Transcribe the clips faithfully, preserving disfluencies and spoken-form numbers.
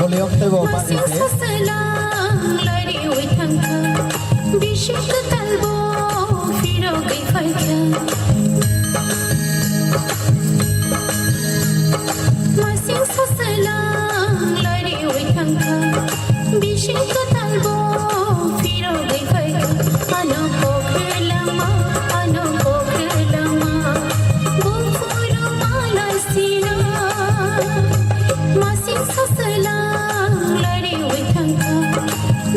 Volume teibo bari se. Sasalang lari wi thangkha, bising kwtal bo phirogwi phaikha. Masing sasalang lari wi thangkha, bising kwtal bo phirogwi phaikha. Ano kok lama, ano kok lama, buphuru malai sina. Masing sasalang lari wi thangkha,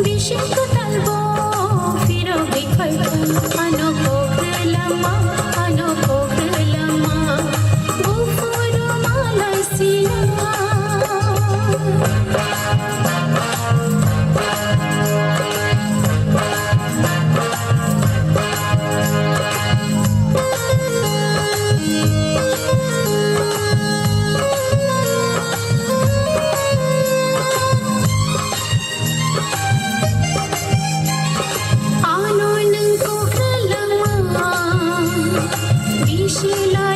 bising kwtal bo phirogwi phaikha. Ano kok lama, ano kok lama, buphuru malai sina. Ano nwng kok lama, bisila